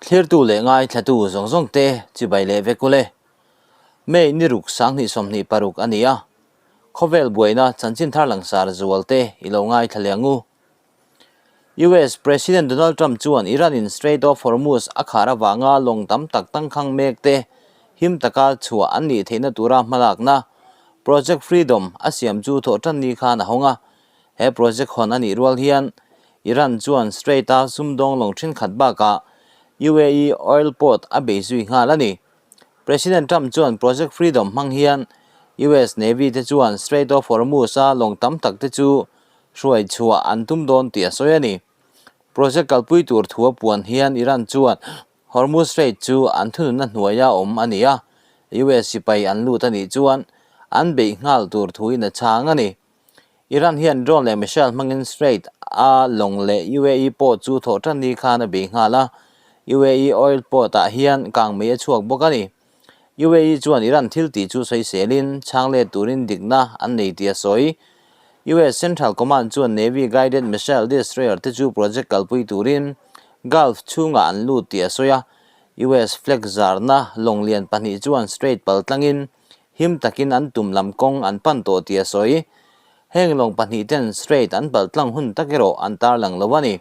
Thlirtu leh ngaithlatu zawng zawng te chibai leh vek ule. May ni ruk 2026 a ni a, khawvel buaina chanchin thar langsar zual te i lo ngaithla leh ang u. US President Donald Trump chuan Iran in Strait of Hormuz a khar avanga lawng tam tak tangkhang mek te him taka chhuah an nih theihna tura hmalakna Project Freedom a siam chu thawhtan ni khan a hawng a. He project hawn a nih rual hian Iran chuan Strait-a sumdawng lawng thenkhat bakah UAE oil port a bei zui nghal a ni. President Trump chuan Project Freedom hmang hian US Navy te chuan Strait of Hormuz-a lawng tam tak te chu hruai chhuah an tum dawn tih a sawi a ni. Project kalpui tur thu a puan hian Iran chuan Hormuz Strait chu an thununna hnuaia awm a ni a, US sipai an lut a nih chuan an beih nghal tur thuin a chhang a ni. Iran hian drone leh missile hmangin Strait a lawng leh UAE port chu thawh tan ni khan a bei nghal a, UAE oil port ah hian kangmei a chhuak bawk a ni. UAE chuan Iran thil tih chu sawiselin chhang let turin dikna an nei tih a sawi. US Central Command chuan Navy guided missile destroyer te chu project kalpui turin Gulf chhungah an lut tih a sawi a, US flag zarna lawng lian pahnih chuan Strait paltlangin Him takin an tum lam kawng an pan tawh tih a sawi. Heng lawng pahnih ten Strait an palh tlang hun tak erawh an tarlang lo a ni.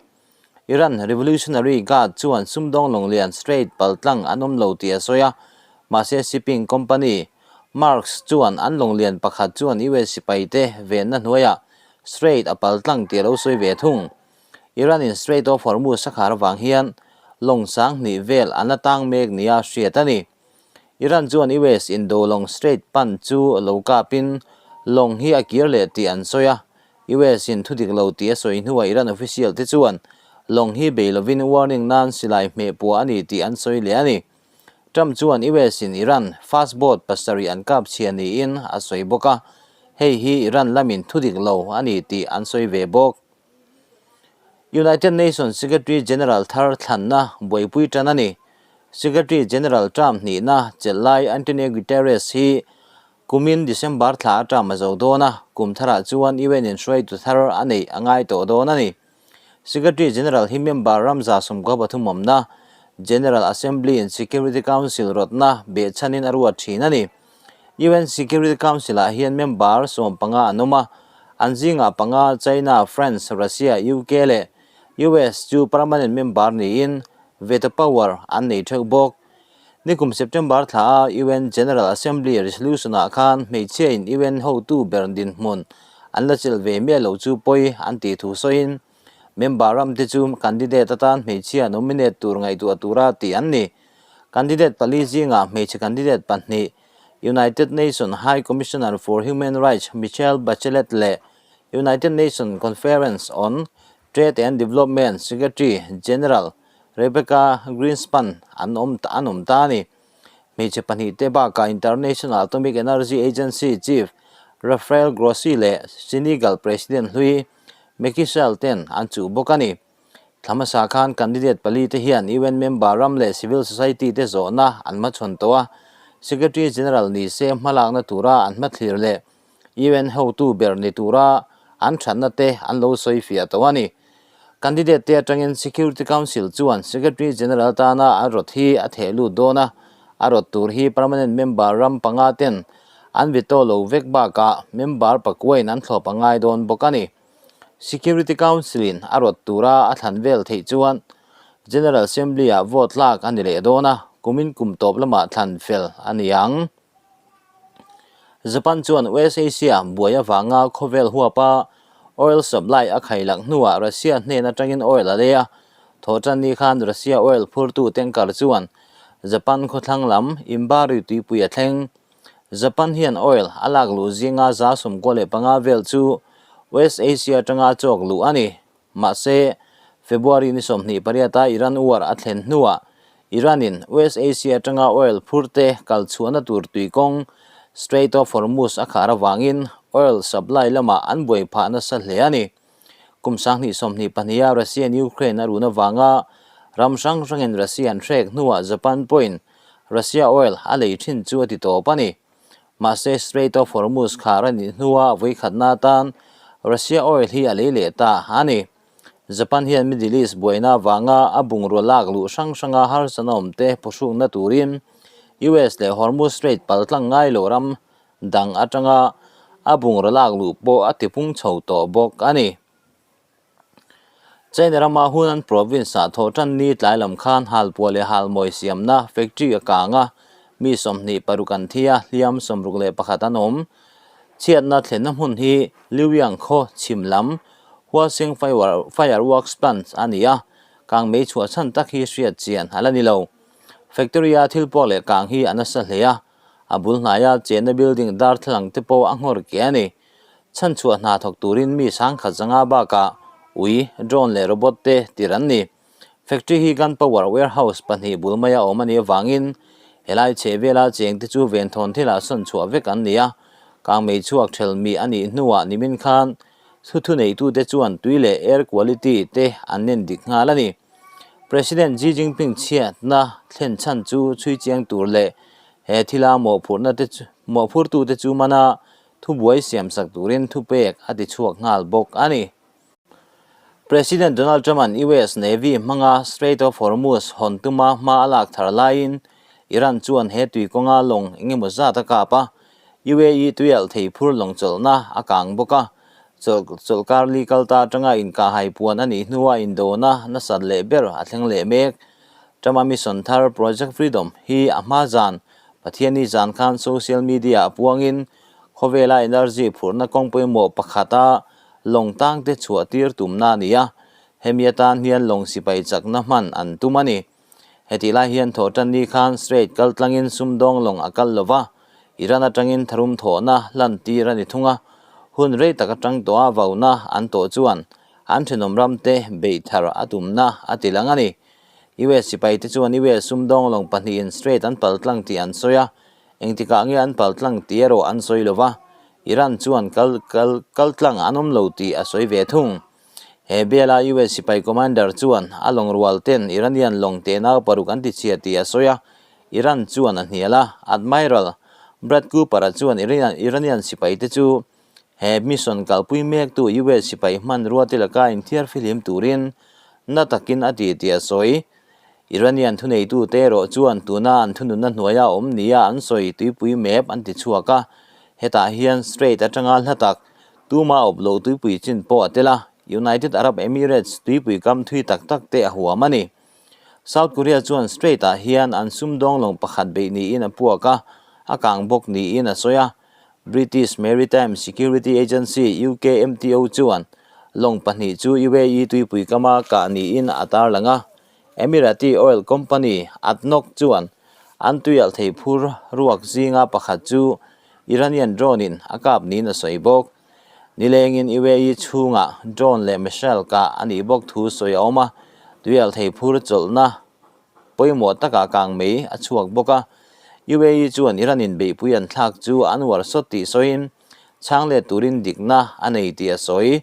Iran Revolutionary Guard chuan sumdawng lawng lian Strait palh tlang an awm lo tih a sawi a, mahse shipping company Maersk chuan an lawng lian pakhat chuan US sipaite venna hnuaiah Strait a palh tlang tih a lo sawi ve thung. Iran-in Strait of Hormuz a khar avang hian lawng 2000 vel an la tang mek nia hriat a ni. Iran chuan US indo lawng Strait pan chu lo kapin lawng hi a kir leh tih an sawi a, US in thudik lo tih a sawi hnuah Iran official te chuan lawng hi bei lovin warning nan silai hmeh puah a ni tih an sawi leh a ni. Trump chuan US in Iran fast boat pasarih an kap chhia niin a sawi bawk a, hei hi Iran lamin thudik lo a ni tih an sawi ve bawk. United Nations Secretary General thar thlanna buaipui tan a ni. Secretary General term hnihna chelh lai Antonio Guterres hi kumin December thla a term a zo dawn a, kum tharah chuan UN in hruaitu thar a neih a ngai tawh dawn a ni. Secretary General hi member ram 93 awmna General Assembly in Security Council rawtna behchhanin a ruat thin a ni. UN Security Council-ah hian member 15 an awm a, an zingah panga China, France, Russia, UK leh US chu permanent member niin veto power an nei theuh bawk. Nikum September thla a UN General Assembly resolution-ah khan hmeichhiain UN hotu ber dinhmun an la chelh ve miah lo chu pawi an tih thu sawiin member ram te chu candidate atan hmeichhia nominate tur ngaihtuah tura tih an ni. Candidate pali zingah hmeichhe candidate pahnih, United Nations High Commissioner for Human Rights Michelle Bachelet leh United Nations Conference on Trade and Development Secretary General Rebecca Grynspan an awm an awm ta a ni. Hmeichhe pahnih te bakah International Atomic Energy Agency Chief Rafael Grossi leh Senegal President hlui Macky Sall ten an chuh bawk a ni. Thla hmasa khan candidate pali te hian UN member ram leh civil society te zawhna an hmachhawn tawh a, Secretary General ni se hmalakna tura an hmathlir leh UN hotu ber ni tura an thatna te an lo sawi fiah tawh a ni. Candidate te atangin Security Council chuan Secretary General tana a rawt hi a theh lut dawn a, a rawt tur hi permanent member ram panga ten an veto lo vek bakah member pakuain an thlawp a ngai dawn bawk a ni. Security Council-in a rawt tura a thlan vel theih chuan General Assembly-ah vote lak a ni leh dawn a, kumin kum tawp lamah thlan fel a ni ang. Japan chuan West Asia buai avanga khawvel huapa oil supply a khailak hnuah Russia hnen atangin oil a lei a, thawhtan ni khan Russia oil phurtu tanker chuan Japan khawthlang lam Imbari tuipui a thleng. Japan hian oil a lak luh zinga 95 vel chu West Asia atanga chawk luh a ni. Mahse, February ni 28-a Iran war a thlen hnuah Iran-in West Asia atanga oil phurte kal chhuahna tur tuikawng Strait of Hormuz a khar avangin oil supply lamah an buai phah nasa hle a ni. Kum 2022-a Russia-in Ukraine a run avanga ram hrang hrangin Russia an hrek hnuah Japan pawhin Russia oil a lei thin chu a ti tawp a ni. Mahse Strait of Hormuz khar a nih hnua vawikhatna atan Russia oil hi a lei leh ta a ni. Japan hian Middle East buaina avanga a bungrua lak luh hrang hranga harsatna awmte pawhrukna turin US leh Hormuz Strait paltlang ngai lo ram dang atanga a bungrua lak luh pawh a tipung chho tawh bawk a ni. China rama Hunan province-ah thawhtan ni tlai lam khan halpuah leh halmawi siamna factory a kang a, mi 26 an thi a, hliam 61 an awm. Chhiatna thlenna hmun hi Liuyang khaw chhim lam Huaxing Fireworks Plant a ni a, kang mei chhuah chhan tak hi hriat chian a la ni lo. Factory-a thil puak leh kang hi a nasa hle a, a bul hnaia chenna building darthlalang te pawh a nghawr ke a ni. Chhanchhuah hna thawk turin mi sangkhat zanga bakah ui, drone leh robot te tir an ni. Factory hi gunpower warehouse pahnih bul maia awm a nih avangin helai chheh vela cheng te chu venthawn thilah sawn chhuah vek an ni a, kangmei chhuak ṭhel mi a nih hnuah nimin khan thuthu neitute chuan tui leh air quality te an nen dik nghal a ni. President Xi Jinping chhiatna thlen chhan chu chhui chiang tur leh he thila mawhphurhna te chu mawhphurtute chu mana thubuai siamsak turin thupek a ti chhuak nghal bawk a ni. President Donald Trump-a'n US Navy hmanga Strait of Hormuz hawn tuma hma a lak thar laiin Iran chuan he tui kawnga lawng eng emaw zat a kap a, UAE tuialh thei phur lawng chawlhna a kang bawk a. Chawlhkar li kalta atanga inkahhai puan a nih hnua indona nasat leh ber a thleng leh mek. Trump-a mission thar Project Freedom hi a hma zan Pathianni zan khan social media-ah puangin khawvela energy phurhna kawng pawimawh pakhata lawng tangte chhuah tir tumna a ni a, hemi atan hian lawng sipai chakna hman an tum a ni. Hetih lai hian thawhtanni khan Strait kal tlangin sumdawng lawng a kal lova, Iran atangin tharum thawhna hlan tir a ni thung a, hun rei tak atang tawha vauna an tawh chuan an thenawm ramte beih thar a tumna a ti lang a ni. US sipai te chuan US sumdawng lawng pahnihin Strait an pal tlang tih an sawi a, engtikah nge an pal tlang tih erawh an sawi lo va, Iran chuan kal kal kal tlang an awm lo tih a sawi ve thung. He biala US sipai commander chuan a lawng rual ten Iranian lawng tenau paruk an tichhia tih a sawi a, Iran chuan a hnial a, Admiral Brad Cooper-a chuan Iranian sipai te chu He mission kalpui mektu US sipai hmanrua te laka inthiar fihlim turin na takin a ti tih a sawi. Iranian thuneitu te erawh chuan tuna an thununna hnuaia awm nia an sawi tuipui map an ti chhuak a, hetah hian Strait atanga hla tak tuma awp loh tuipui chin pawh a tel a, United Arab Emirates tuipui kam thui tak tak te a huam a ni. South Korea chuan Strait-ah hian an sumdawng lawng pakhat beih niin a puak a, a kang bawk niin a sawi a. British Maritime Security Agency, UKMTO, chuan lawng pahnih chu UAE tuipui kama kah niin a tarlang a. Emirati oil company ADNOC chuan an tuialh thei phur ruak zinga pakhat chu Iranian drone-in a kap niin a sawi bawk. Nilengin UAE chhungah drone leh missile kah a nih bawk thu sawi a awm a, tuialhthei phur chawlhna pawimawh takah kang mei a chhuak bawk a. UAE chuan Iran-in beihpui an thlak chu an uar sawt tih sawiin chhang let turin dikna a nei tih a sawi.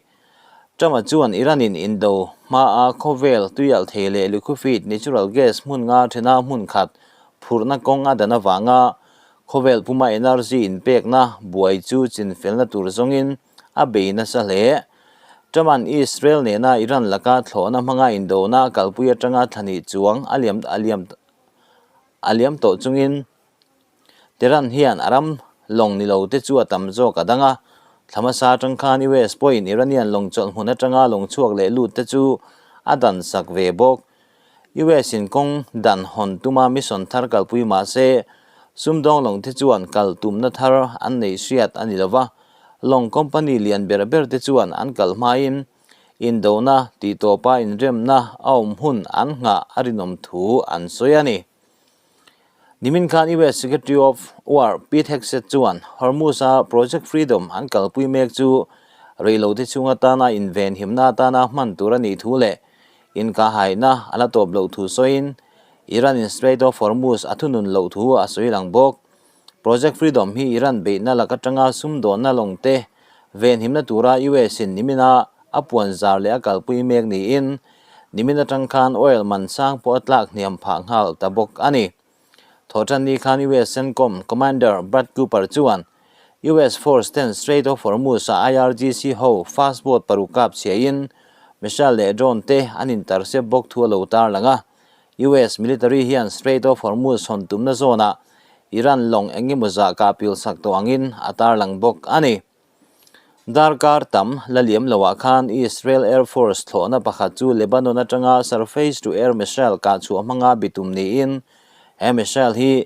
Trump-a chuan Iran-in indo hmaa khawvel tuialhthei leh liquefied natural gas hmun nga thena hmun khat phurhna kawng a dan avanga Khawvel puma energy inpekna buai chu chinfelna tur zawngin a bei nasa hle. Trump-a'n Israel nena Iran laka thlawhna hmanga indona kalpui atanga thlahnih chuang a liam a liam a liam tawh chungin Tehran hian a ram lawng ni lo te chu a tam zawk a dang a. Thla hmasa atang khan US pawhin Iranian lawng chawlh hmun atanga lawng chhuak leh lut te chu a dansak ve bawk. US in kawng dan hawn tuma mission thar kalpui mah se, sumdawng lawng te chuan kal tumna thar an neih hriat a ni lo va, lawng company lian ber ber te chuan an kal hmain indona tih tawpa inremna a awm hun an nghah a rinawm thu an sawi a ni. Nimin khan US Secretary of War Pete Hegseth chuan Hormuz-a Project Freedom an kalpui mek chu reilote chhung atana invenhimna atana hman tur a nih thu leh Inkahhaihna a la tawp loh thu sawiin Iran-in Strait of Hormuz a thunun loh thu a sawi lang bawk. Project Freedom hi Iran beihna lak atanga sumdawnna lawng te venhimna tura US-in nimina a puan zar leh a kalpui mek niin nimin atang khan oil man sang pawh a tlak hniam phah nghal ta bawk a ni. Thawhtanni khan US CENTCOM Commander Brad Cooper chuan US force ten Strait of Hormuz-a IRGC ho fast boat paruk kap chhiain Missile leh drone te an intercept bawk thu a lo tarlang a. US military hian Strait of Hormuz hawn tumna zawnah Iran lawng eng emaw zah kah pil sak tawh angin a tarlang bawk a ni. Darkar tam la liam loah khan Israel Air Force thlawhna pakhat chu Lebanon atanga surface-to-air missile kah chhuah hmanga bitum niin he missile hi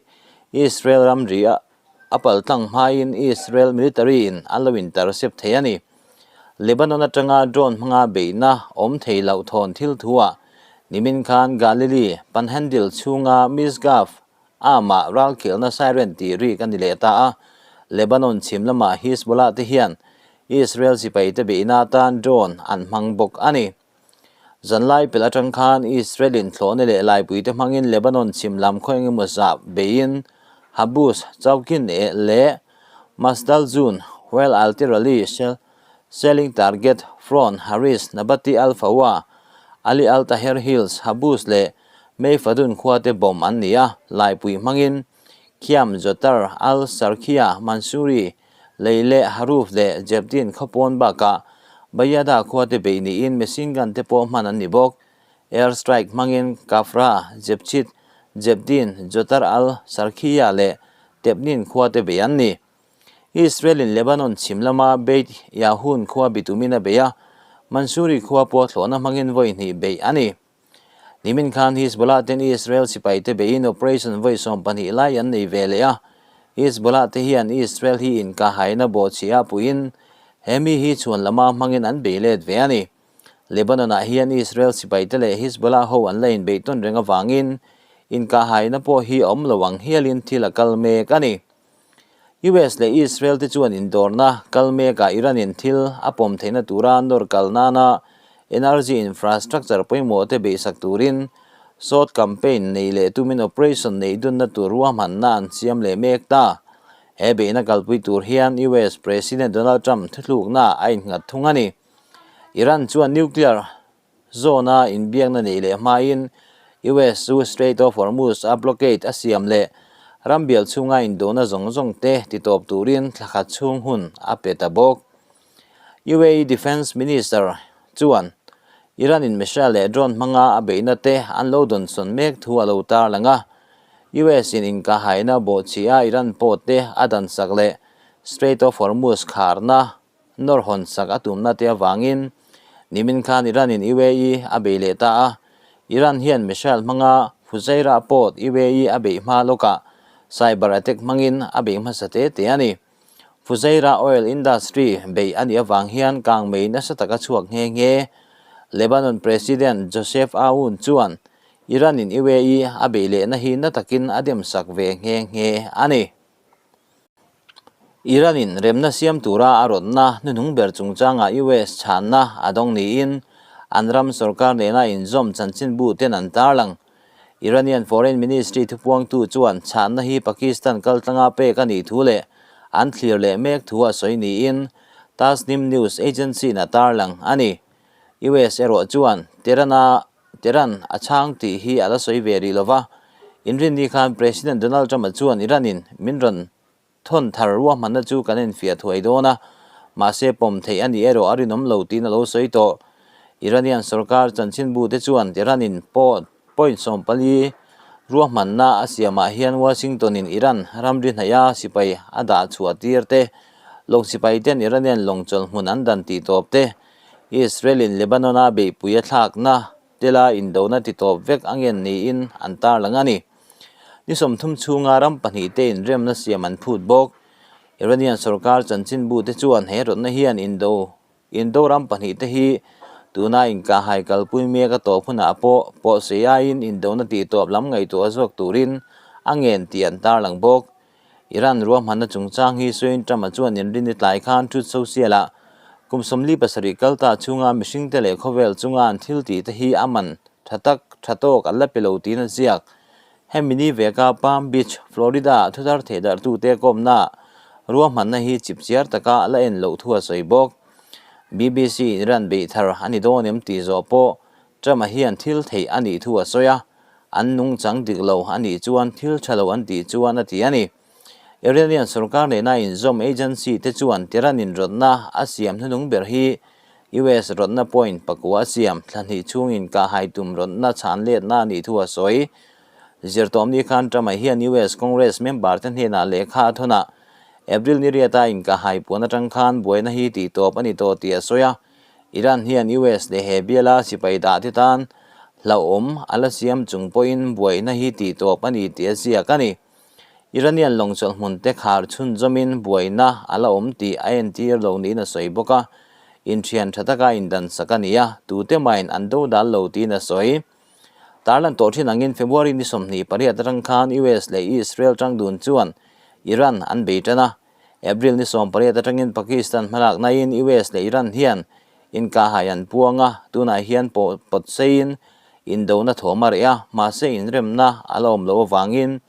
Israel ramri a A paltlang hmain Israel military in an lo intercept thei a ni. Lebanon atanga drone hmanga beihna awm thei loh thawn thil thuah nimin khan Galilee Panhandle chhunga Misgav Am-ah ralkhelhna siren tih rik a ni leh ta a. Lebanon chhim lamah Hizbollah te hian Israel sipaite beihna atan drone an hmang bawk a ni. Zanlai pelh atang khan Israel-in thlawhna leh laipuite hmangin Lebanon chhim lam khaw engemaw zah beiin Habus, Chaukin leh Masdal Zun, Wael al-Tirali, Shelling Target, Fron, Haris, Nabati al-Fawa, Ali al-Taher Hills, Habus leh Meifadun khuate bomb an ni a, laipui hmangin Khiam, Jotar, al-Sarkhia, Mansouri, Lei leh Haruf leh Jebdin khawpawn bakah Bayada khuate beih niin machine gun te pawh hman an ni bawk. Air strike hmangin Kafra, Jebchit, Jebdin, Jotar al Sarkhiya leh Tebnin khuate beih an ni. Israel-in Lebanon chhim lama Beit Yahun khua bitumin a bei a, Mansouri khua pawh thlawhna hmangin vawi hnih beih a ni. Nimin khan Hizbollah ten Israel sipaite beiin operation vawi 12 lai an nei ve leh a. Hizbollah te hian Israel hi inkahhaina bawhchhiah puiin he mi hi chhuan lama hmangin an bei let ve a ni. Lebanon-ah hian Israel sipaite leh Hizbollah ho an la inbeih tawn reng avangin inkahhaina pawh hi a awm lo ang hialin thil a kal mek a ni. US leh Israel te chuan indawrna kal mekah Iran-in thil a pawm theihna tura nawr kal nana energy infrastructure pawimawh te beihsak turin sawt campaign nei leh tumin operation neih dunna tur ruahmanna an siam leh mek ta. He beihna kalpui tur hian US President Donald Trump thuthlukna a innghat thung a ni. Iran chuan nuclear Zone-a inbiakna neih leh hmain US chu Strait of Hormuz a blockade a siam leh ram bial chhunga indona zawng zawng te titawp turin thla khat chhung hun a pe ta bawk. UAE Defence Minister chuan Iran-in missile leh drone hmanga a beihna te an lo dawnsawn mek thu a lo tarlang a, US-in inkahhaina bawhchhia Iran pawh te a dansak leh Strait of Hormuz kharna nawr hawn sak a tumna te avangin nimin khan Iran-in UAE a bei leh ta a. Iran hian missile hmanga Fujairah port UAE a beih hma lawkah cyber attack hmangin a beih hmasa te te a ni. Fujairah oil industry beih a nih avang hian kangmei nasa taka chhuak nghe nghe. Lebanon President Joseph Aoun chuan Iran-in UAE a beih lehna hi na takin a demsak ve nghe nghe a ni. Iran-in remna siam tura a rawtna hnuhnung ber chungchangah US chhanna a dawng niin an ram sorkar nena inzawm chanchinbu ten an tarlang. Iranian Foreign Ministry thupuangtu chuan chhanna hi Pakistan kaltlanga pek a nih thu leh an thlir leh mek thu a sawi niin Tasnim News Agency-in a tarlang a ni. US erawh chuan Tehran-a Tehran a chhang tih hi a la sawi ve rih lo va, inrinni khan President Donald Trump-a chuan Iran-in min rawn thawn thar ruahmanna chu kan enfiah thuai dawn a, mahse pawm theih a nih erawh a rinawm lo tiin a lo sawi tawh. Iranian sorkar chanchinbute chuan Tehran-in point 14 ruahmanna a siamah hian Washington-in Iran ramri hnaiha sipai a dah chhuah tir te, lawng sipaiten Iranian lawng chawlhmun an dan tih tawp te, Israel-in Lebanon-a beihpui a thlakna tela indona titawp vek a ngen niin an tarlang a ni. Ni 30 chhunga ram pahnihte inremna siam an phut bawk. Iranian sorkar chanchinbute chuan he rawtna hian indo indo ram pahnihte hi tuna inkahhai kalpui mek a tawp hunah pawh pawhsei aiin indona tihtawp lam ngaihtuah zawk turin a ngen tih an tarlang bawk. Iran ruahmanna chungchang hi Swain Trump-a chuan inrinni tlai khan Truth Social-ah kum 47 kal ta chhunga mihringte leh khawvel chunga an thil tih te hi a man tha tak tha tawk an la pe lo tiin a ziak. Hemi ni veka Palm Beach, Florida-ah thuthar thehdarhtute kawmna ruahmanna hi chipchiar taka la en loh thu a sawi bawk. BBC-in Iran beih thar a ni dawn em tih zawh pawh Trump-a hian thil theih a nih thu a sawi a, an nungchang dik lo a nih chuan thil tha lo an tih chuan a ti a ni. Iranian sorkar nena inzawm agency te chuan Tehran inrawtna a siam hnuhnung ber hi US rawtna point pakua a siam thla hnih chhungin kahhai tum rawtna chhan letna a nih thu a sawi. Zirtawmni khan Trump-a hian US Congress member te hnenah lehkha a thawn a, April ni riata inkahhai puan atang khan buaina hi tihtawp a ni tawh tih a sawi a. Iran hian US leh he biala sipai dah te tan hlauhawm a la siam chung pawhin buaina hi tihtawp a ni tih a ziak a ni. Iranian lawng chawlhhmun te khar chhunzawmin buaina a la awm tih a entir lo niin a sawi bawk a, inthian tha taka indansak a ni a, tute mahin an do dal lo tiin a sawi. Tarlan tawh thin angin February ni 28 atang khan US leh Israel tangdun chuan Iran an bei tan a, April ni 18 atangin Pakistan hmalaknain US leh Iran hian inkahhai an puang a, tunah hian pawh pawt seiin indona thawm a reh a, mahse inremna a la awm loh avangin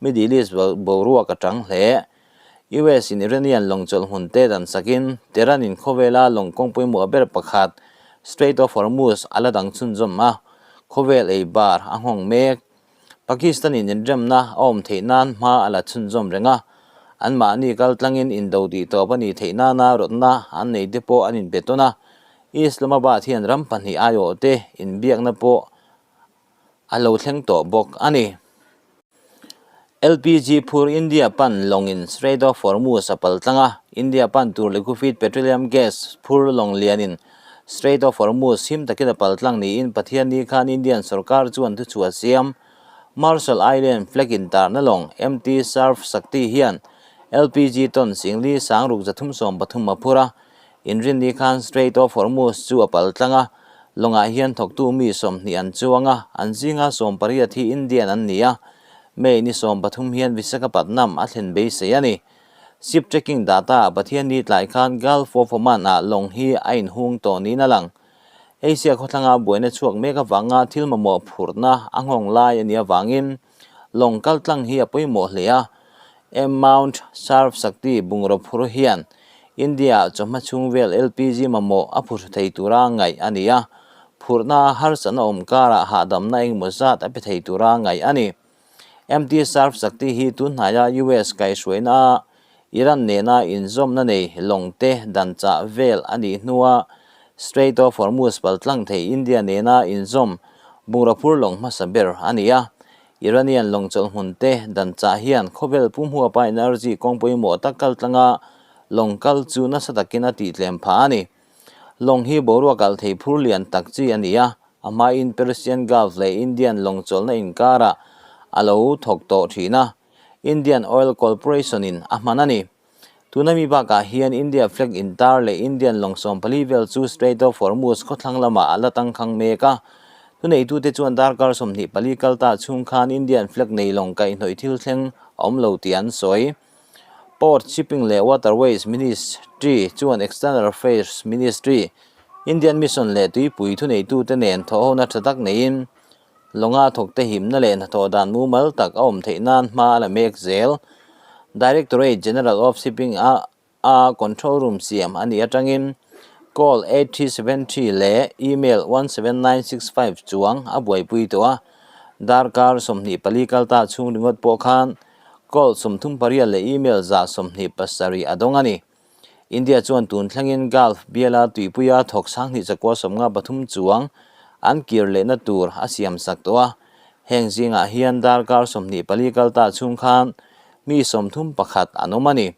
Middle East boruak a tang hle. US in Iranian lawng chawlh hmun te dan sakin Tehran in khawvela lawng kawng pawimawh ber pakhat Strait of Hormuz a la dang chhunzawm a, khawvel ei bar a nghawng mek. Pakistan in inremna a awm theih nan hma a la chhunzawm reng a, anmahni kal tlangin indo tih tawp a nih theih nana rawtna an nei te pawh an inpe tawn a, Islamabad hian ram pahnih aiawh te inbiakna pawh a lo thleng tawh bawk a ni. LPG phur India pan lawngin Strait of Hormuz a pal tlang a, India pan tur liquefied petroleum gas phur lawng lianin Strait of Hormuz him takin a pal tlang niin Pathianni khan Indian sorkar chuan thuchhuah siam. Marshall Island flag intarna lawng MT Sarv Shakti hian LPG ton singli sangruk 313 a phur a, Inrinni khan Strait of Hormuz chu a pal tlang a, lawngah hian thawktu mi 20 an chuang a, an zinga 18 hi Indian an ni a, May ni 13 hian Visakhapatnam a thlen beisei a ni. Ship tracking data ah Pathianni tlai khan Gulf of Oman ah lawng hi a inhung tawh niin a lang. Asia khawthlanga buaina chhuak mek avanga thil mamawh phurhna a nghawng lai a nih avangin lawng kal tlang hi a pawimawh hle a. M Mount Sarv Shakti bungraw phur hian India-ah chawhma chhung vel LPG mamawh a phurh thei tura ngaih a ni a, phurhna harsatna awm karah hahdamna engemaw zat a pe thei tura ngaih a ni. MT Sarv Shakti hi tun hnaia US kaihhruaina a Iran nena inzawmna nei lawng te dan chah vel a nih hnua Strait of Hormuz paltlang thei India nena inzawm bungraw phur lawng hmasa ber a ni a. Iranian lawng chawlhhmun te dan chah hian khawvel pum huapa energy kawng pawimawh tak kal tlanga lawng kal chu nasa takin a tihtlem phah a ni. Lawng hi boruak kal thei phur lian tak chi a ni a, a hmain Persian Gulf leh Indian lawng chawlhna inkarah a lo thawk tawh thin a. Indian Oil Corporation in a hman a ni. Tuna mi bakah hian India flag intar leh Indian lawng 14 vel chu Strait of Hormuz khawthlang lamah a la tangkhang mek a. Thuneitute chuan darkar 24 kal ta chhung khan Indian flag nei lawng kaihhnawih thil thleng a awm lo tih an sawi. Port, Shipping leh Waterways Ministry chuan External Affairs Ministry, Indian Mission leh tuipui thuneitute nen thawhhona tha tak neiin Lawnga thawkte himna leh hnathawh dan mumal tak a awm theih nan hma a la mek zel. Directorate General of Shipping a a control room siam a nih atangin call 8373 leh email 17965 chuang a buaipui tawh a. Darkar 24 kal ta chhung ringawt pawh khan call 38 leh email 127 a dawng a ni. India chuan tun thlengin Gulf biala tuipuia thawk 2153 chuang an kir lehna tur a siam sak tawh a, heng zingah hian darkar 24 kal ta chhung khan mi 31 an awm a ni.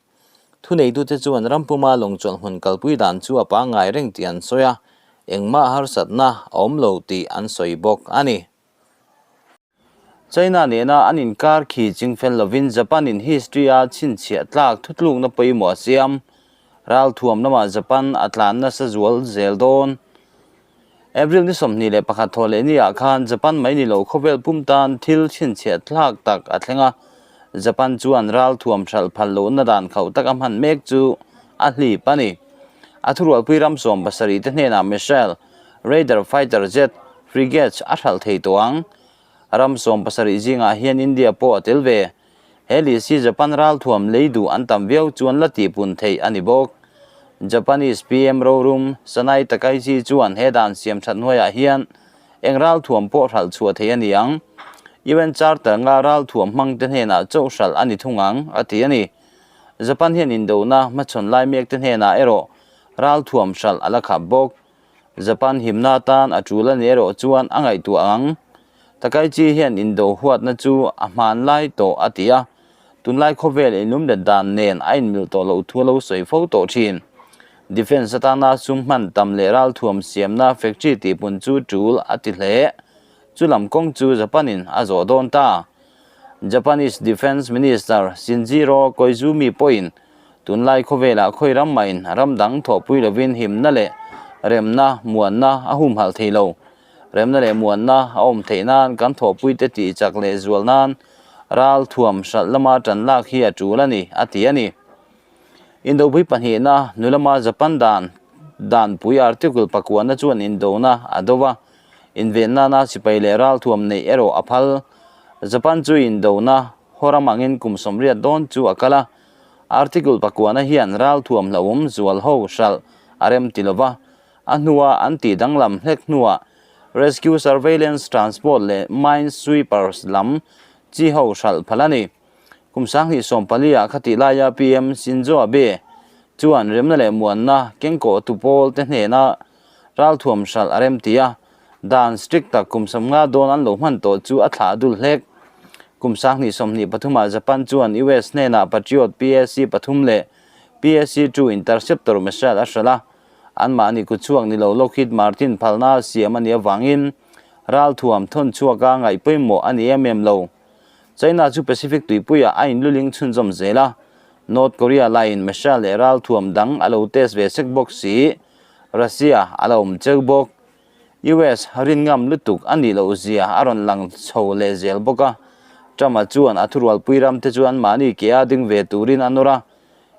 Thuneitute chuan rampuma lawng chawlhhmun kalpui dan chu a pangngai reng tih an sawi a, engmah harsatna a awm lo tih an sawi bawk a ni. China nena an inkar khi chingfel lovin Japan in history a chhinchhiah tlak thutlukna pawimawh a siam. Ralthuam lamah Japan a tlan nasa zual zel dawn. April ni 21 thawh leh ni ah khan Japan mai ni lo khawvel pum tan thil chhinchhiah tlak tak a thleng a. Japan chuan ralthuam hralh phal lohna dan khauh tak a hman mek chu a hlip a ni. A thurualpui ram 70 te hnenah missile, Raider fighter jet, frigates a hralh thei tawh ang. Ram 70 zingah hian India pawh a tel ve. He list hi Japan ralthuam lei duh an tam viau chuan la tihpun theih a ni bawk. Japanese PM rorum Sanae Takaichi chuan he dan siam that hnuaiah hian eng ralthuam pawh hralh chhuah theih a ni ang. UN Charter nga ralthuam hmang te hnenah chauh hralh a ni thung ang, a ti a ni. Japan hian indona hmachhawn lai mek te hnenah erawh ralthuam hralh a la khap bawk. Japan himna atan a tul a ni erawh chuan a ngaihtuah ang. Takaichi hian indo huatna chu a hmanlai tawh a ti a, tunlai khawvel inlumlet dan nen a inmil tawh loh thu a lo sawi fo tawh thin. Defence atana sum hman tam leh ralthuam siamna factory tihpun chu tul a ti hle. Chu lam kawng chu Japan-in a zawh dawn ta. Japanese Defence Minister Shinjiro Koizumi pawhin tunlai khawvelah khawi ram mahin ram dang thawhpui lovin himna leh remna muanna a humhalh thei lo. Remna leh muanna a awm theih nan kan thawhpuite tih chak leh zual nan ral thuam hralh lama tan lak hi a tul a ni, a ti a ni. Indopui pahnihna nulama Japan dan danpui article pakuana chuan indona a do va, Inven nana sipai leh ralthuam neih erawh a phal. Japan chu indona hawram angin kum 80 dawn chu a kal a. Article pakuana hian ralthuam hlauhawm zual ho hralh a rem ti lova, a hnua an tih danglam hlek hnuah Rescue Surveillance Transport leh Mine Sweepers lam chi ho hralh phal a ni. Kum 2014 ah khatih laia PM Shinzo Abe chuan remna leh muanna kengkawh tu pawl te hnena Ralthuam hralh a rem ti a, dan strict tak kum 50 dawn an lo hman tawh chu a thlah dul hlek. Kum 2023 ah Japan chuan US hnenah Patriot PAC pathum leh PAC 2 interceptor missile a hralh a, anmahni kutchhuak ni lo Lockheed Martin phalna a siam a nih avangin ralthuam thawn chhuaka ngaih pawimawh a ni em em lo. China chu Pacific tuipuiah a inluling chhunzawm zel a, North Korea laiin missile leh ralthuam dang a lo test ve sek bawk si. Russia a la awm cheu bawk. US rin ngam lutuk a nih loh zia a rawn lang chho leh zel bawk a. Trump-a chuan a thurualpui ram te chu anmahni ke a ding ve turin a nawr a.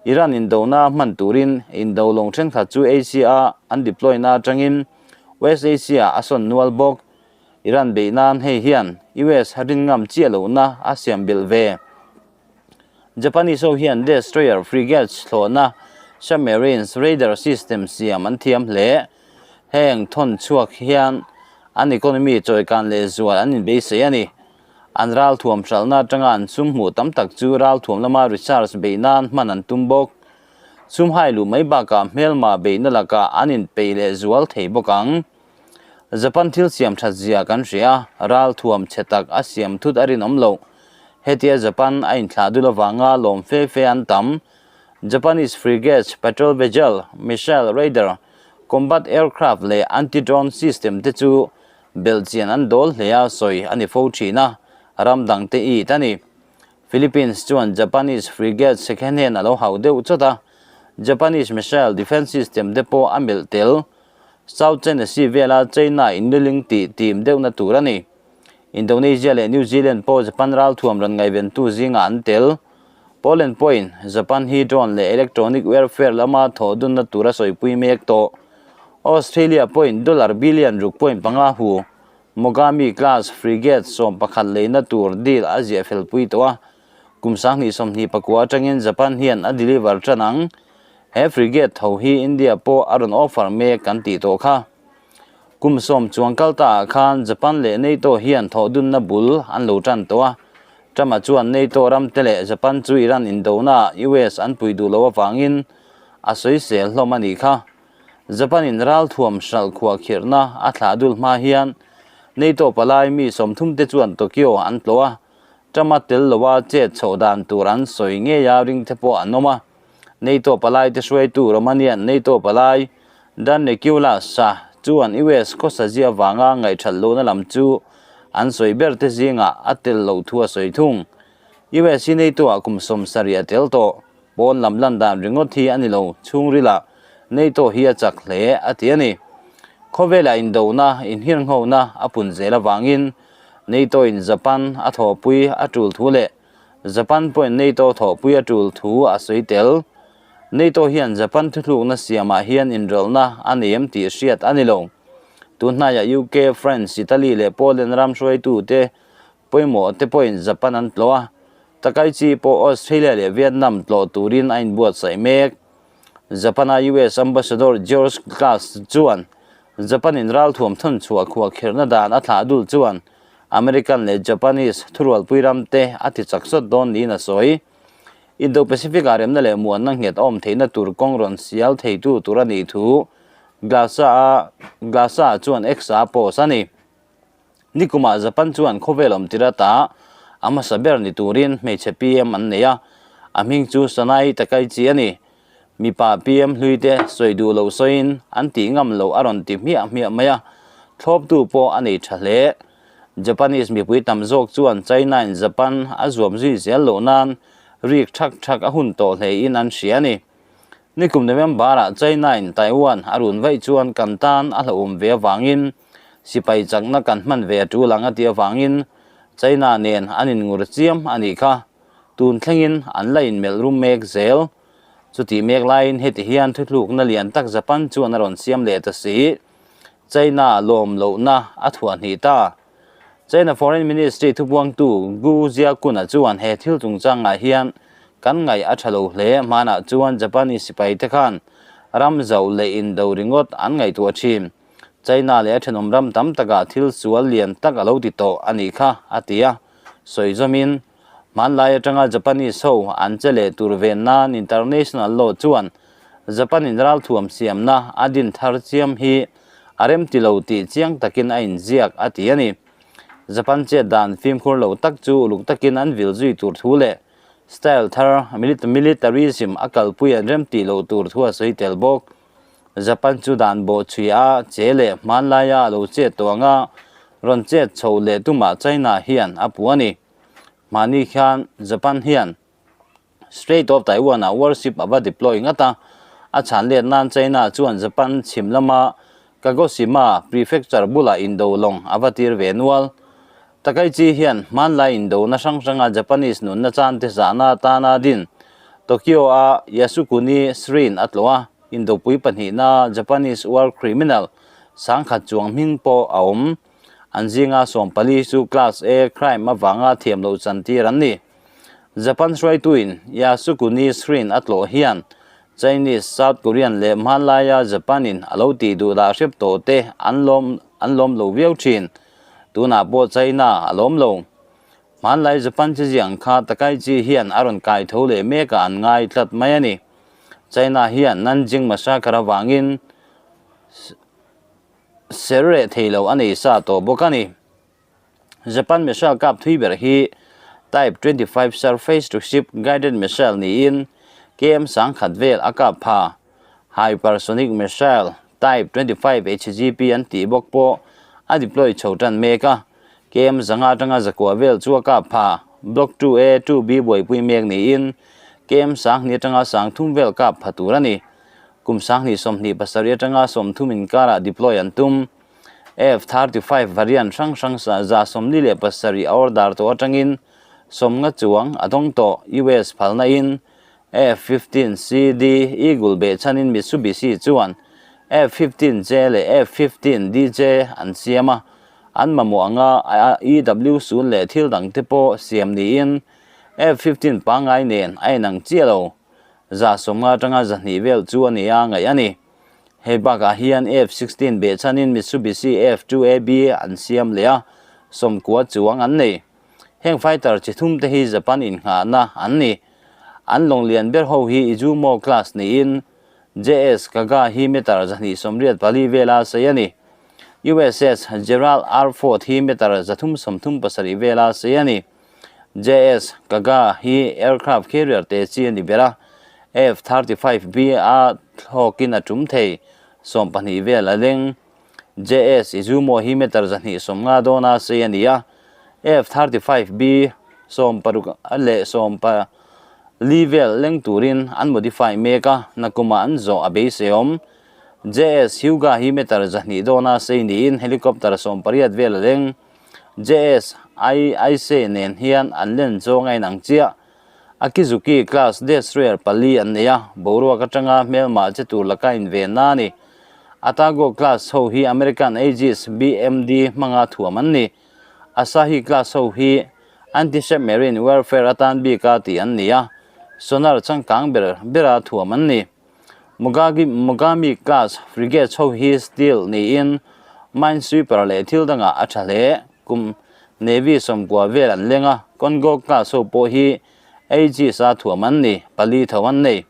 Iran indona hman turin indo lawng thenkhat chu Asia-a an deploy na atangin West Asia a sawn nual bawk. Iran beih nan hei hian US rin ngam chiah lohna a siam belh ve. Japanese ho hian destroyer, frigates, thlawhna, submarines, radar system siam an thiam hle. Heng thawn chhuak hian an economy chawikan leh zual an inbeisei a ni. An ralthuam hralhna atanga an sum hmuh tam tak chu ralthuam lama research beih nan hman an tum bawk. Sum hai luh mai bakah hmelma beihna lakah an inpeih leh zual thei bawk ang. Japan thil siam that zia kan hria a, ral thuam chhe tak a siam thut a rinawm loh. Hetia Japan a inthlah dul avanga lawm fe fe an tam. Japanese frigates, patrol vessel, missile, radar, combat aircraft leh anti-drone system te chu belhchian an dawl hle a sawi a ni fo thin a, ram dang te it a ni. Philippines chuan Japanese frigate second hand a lo hauh deuh chawt a, Japanese missile defence system te pawh a melh tel. South China Sea vela China inluling tih tim deuhna tur a ni. Indonesia leh New Zealand pawh Japan ralthuam rawn ngaihventu zingah an tel. Poland pawhin Japan hi drone leh electronic warfare lama thawh dunna tura sawipui mek tawh. Australia pawhin dollar billion 6.5 hu Mogami class frigate 11 leina tur deal a ziah felpui tawh a, kum 2029 atangin Japan hian a deliver tan ang. He frigate tho hi India pawh a rawn offer mek kan tih tawh kha. Kum 10 chuang kal ta ah khan Japan leh NATO hian thawh dunna bul an lo tan tawh a. Trump-a chuan NATO ram te leh Japan chu Iran indona ah US an pui duh loh avangin a sawisel hlawm a nih kha. Japan-in ralthuam hralh khuah khirhna a thlah dul hma hian NATO palai mi 30 te chuan Tokyo an tlawh a, Trump-a tel loa chet chhoh dan tur an sawi ngei a ring te pawh an awm a. NATO palai te hruaitu Romanian NATO palai Dan Neculas-a chuan US khawsa zia vanga ngaihthat lohna lam chu an sawi ber te zingah a tel loh thu a sawi thung. US hi NATO-ah kum 70 a tel tawh. Pawn lam lan dan ringawt hi a ni lo, chhungrilah NATO hi a chak hle a ti a ni. Khawvelah indona, inhirnghona a pun zel avangin NATO-in Japan a thawhpui a tul thu leh Japan pawhin NATO thawhpui a tul thu a sawi tel. NATO hian Japan thuthlukna siamah hian inrawlhna a nei em tih hriat a ni lo. Tun hnaiah UK, France, Italy leh Poland ram hruaitute pawimawh te pawhin Japan an tlawh a, Takaichi pawh Australia leh Vietnam tlawh turin a inbuatsaih mek. Japan-a US Ambassador George Glass chuan Japan-in ralthuam thawn chhuah khuah kherhna dan a thlah dul chuan American leh Japanese thurualpui ram te a ti chak sawt dawn niin a sawi. Indo-Pacific-ah remna leh muanna nghet awm theihna tur kawng rawn sial theitu tur a nih thu Glass-a Glass-a chuan X-a a post a ni. Nikumah Japan chuan khawvel awm tir ata a hmasa ber ni turin hmeichhe PM an nei a, a hming chu Sanae Takaichi a ni. Mipa PM hluite sawi duh loh sawiin an tih ngam loh a rawn ti hmiah hmiah mai a, thlawptu pawh a nei tha hle. Japanese mipui tam zawk chuan China-in Japan a zuam zui zel loh nan rik thak thak a hun tawh hlein an hria a ni. Nikum November-ah China-in Taiwan a run vaih chuan kan tan a hlauhawm ve avangin sipai chakna kan hman ve a tul ang a tih avangin China nen an inngur chiam a nih kha. Tun thlengin an la inmelh rum mek zel. Chutih mek laiin heti hian thuthlukna lian tak Japan chuan a rawn siam leh ta si. China lawm lohna a thuah hnih ta. China Foreign Ministry thupuangtu Gu Jiakun-a chuan he thil chungchangah hian kan ngaih a tha lo hle. Hmanah chuan Japanese sipai te khan ram zauh leh indo ringawt an ngaihtuah thin. China leh a thenawm ram tam takah thil sual lian tak a lo ti tawh a nih kha, a ti a. Sawi zawmin, hmanlai atanga Japanese ho an che leh tur ven nan international law chuan Japan-in ralthuam siamna a din thar chiam hi a rem ti lo tih chiang takin a inziak, a ti a ni. Japan chet dan fimkhur lo tak chu uluk takin an vil zui tur thu leh style thar militarism a kalpui an rem tih loh tur thu a sawi tel bawk. Japan chu dan bawh chhui a che leh hmanlaia a lo chet tawh ang a, rawn chet chho leh tumah China hian a puh a ni. Mahni khian Japan hian Strait of Taiwan-ah warship a va deploy ngat a, a chhan let nan China chuan Japan chhim lama Kagoshima Prefecture bulah indo lawng a va tir ve nual. Takaichi hian hmanlai indona hrang hranga Japanese nunna chante zahna atana din Tokyo-a Yasukuni Shrine a tlawh a, indopui pahnihna Japanese war criminal sangkhat chuang hming pawh a awm. An zinga 14 chu Class A crime avanga thiam loh chantir an ni. Japan hruaituin Yasukuni Shrine a tlawh hian Chinese, South Korean leh hmanlaia Japan-in a lo tih duh dah hrep tawh te an lawm an lawm lo viau thin. Tunah pawh China a lawm lo. Hmanlai Japan chi ziang kha Takaichi hian a rawn kai tho leh mekah an ngai tlat mai a ni. China hian Nanjing Massacre avangin ser reh thei lo a nei sa tawh bawk a ni. Japan missile kap thui ber hi Type 25 Surface-to-Ship Guided Missile niin KM 10,000 vel a kap pha. Hypersonic missile Type 25 HGP an tih bawk pawh a deploy chho tan mek a, KM 500 atanga 900 vel chu a kap pha. Block 2A, 2B buaipui mek niin KM 2,000 atanga 3,000 vel kap pha tur a ni. Kum 2027 atanga 30 inkarah deploy an tum. F-35 variant hrang hrang 47 a order tawh atangin 50 chuang a dawng tawh. US phalna in F-15 CD Eagle behchhanin Mitsubishi chuan F-15J leh F-15DJ an siam a, an mamawh anga EW sul leh thil dangte pawh siam niin F-15 pangngai nen a inang chiah lo. 50 atanga 200 vel chu a ni a ngaih a ni. Hei bakah hian F-16 behchhanin Mitsubishi F-2AB an siam leh a, 90 chuang an nei. Heng fighter chi thum te hi Japan innghahna an ni. An lawng lian ber ho hi Izumo class niin JS Kaga hi meter 284 vela sei a ni. USS Gerald R. Ford hi meter 337 vela sei a ni. JS Kaga hi aircraft carrier te chi a ni ber a, F-35B a thlawkin a tum thei, 12 vel a leng. JS Izumo hi meter 250 dawna sei a ni a, F-35B 60 leh 14 vel leng turin an modify mek a, nakumah an zawh a beiseiawm. JS Hyuga hi meter 200 dawna sei niin helicopter 18 vel a leng. JS Ise nen hian an len zawng a inang chiah. Akizuki class destroyer pali an nei a, boruak atanga hmelmah che tur laka invenna a ni. Atago class ho hi American Aegis BMD hmanga thuam an ni. Asahi class ho hi anti-submarine warfare atan bika tih an ni a, sonar changkang ber bera thuam an ni. Mogagi Mogami class frigates ho hi steel niin minesweeper leh thil dangah a tha hle. Kum Navy 90 vel an leng a, Kongo class ho pawh hi Aegis a thuam an ni, pali tho an nei.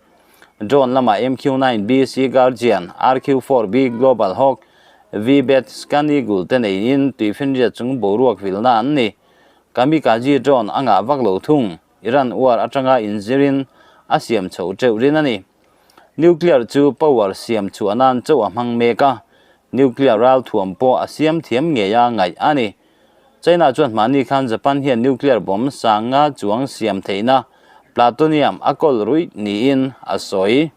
Drone lamah MQ-9B Sea Guardian, RQ-4B Global Hawk, V-Bat, Scan Eagle te neiin tuifinriat chung boruak vilna an ni. Kamikaze drone a ngah vak lo thung. Iran war atanga inzirin a siam chho teuh rin a ni. Nuclear chu power siam chhuah nan chauh a hmang mek a, nuclear ral thuam pawh a siam thiam ngei a ngaih a ni. China chuan hmahni khan Japan hian nuclear bomb sanga chuang siam theihna plutonium a kawl ruih niin a sawi.